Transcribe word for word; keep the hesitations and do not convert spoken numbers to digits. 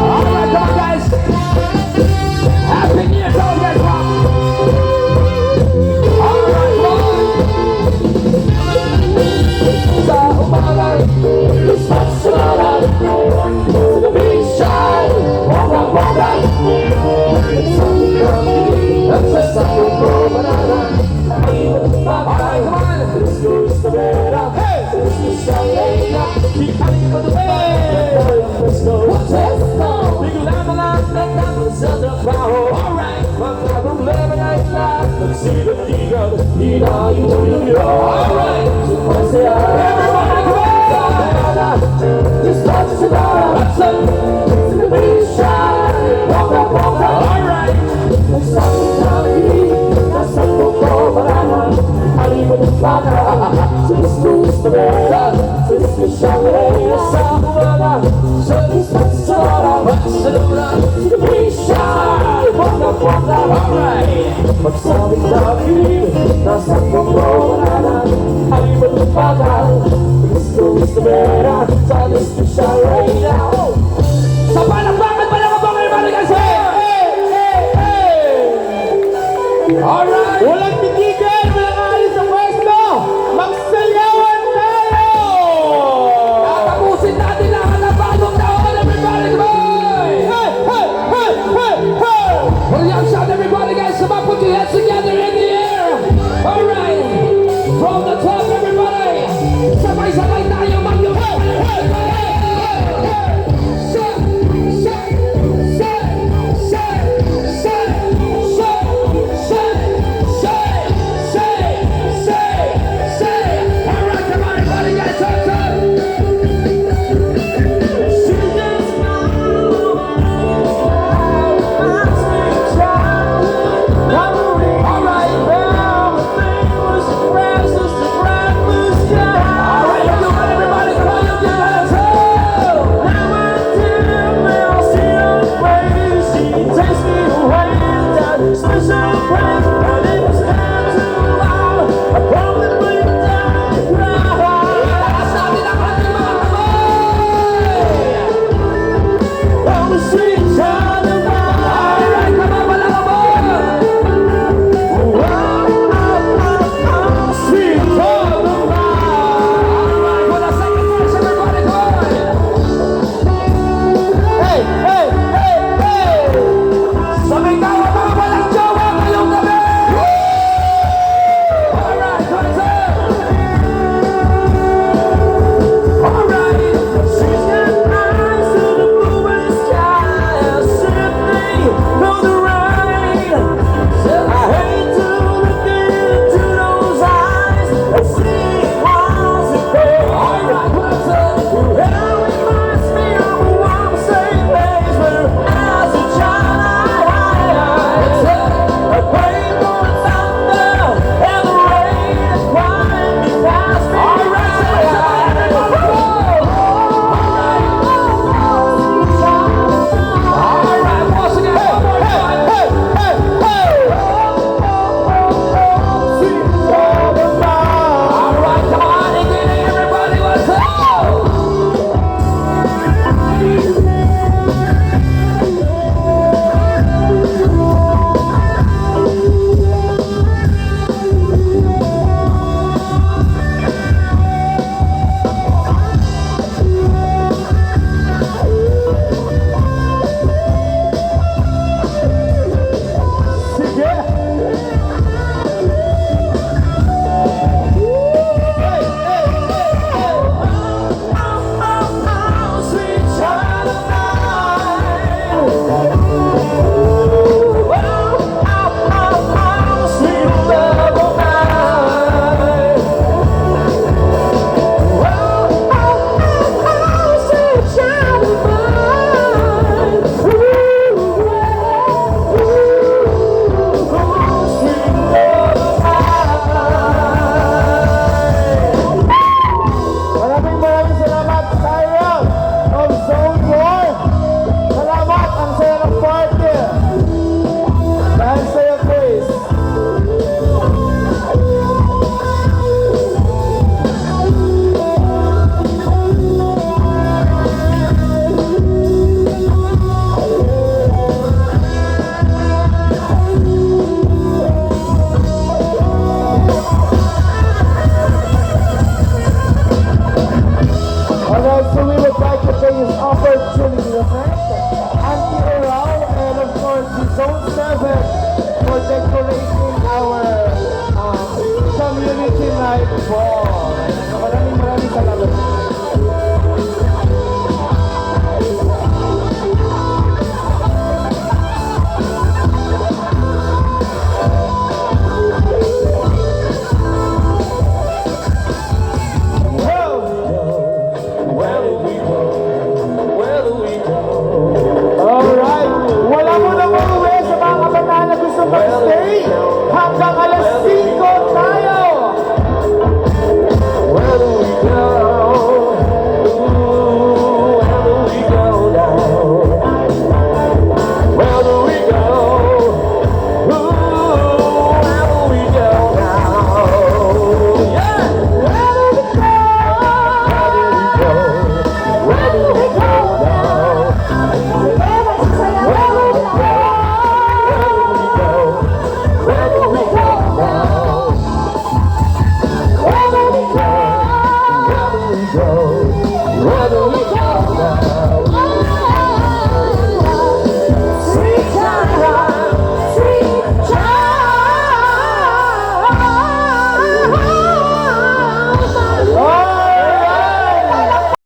Alright, come on, guys. Happy New Year to all, guys. Alright, boy. Sa umaga, Christmas sa araw, sa gabi siya'y bonggang-bongga. Sa gabi, at sa sakto ko manana. Alright, come on. Hey! Hey! Bigla na lang natapos sa trabaho. Alright. Mga problema na ilan, nagsilatigan, inaayos-ayos. Alright. Everybody, come on! Alright. Alright. Magsabing David, nasa kokoranan, ay malupagan, gusto, gusto mo na, sa special right now. Sa palakpakan, palakpakan, everybody, guys! Hey! Hey! Hey! Alright! Walang titigil, walang aalis sa pwesto! Magsayawan tayo! Tatapusin natin lahat ng bagong taon, everybody, goodbye! Hey! Hey! Hey! Hey! Hey! Put your hands up, everybody, guys! Come on, put your hands together in the air! Alright! From the top, everybody! Sabay-sabay tayo mag-, hey! Hey! Hey! Hey! Seven for decorating our, uh, community night ball. Maraming, maraming salamat.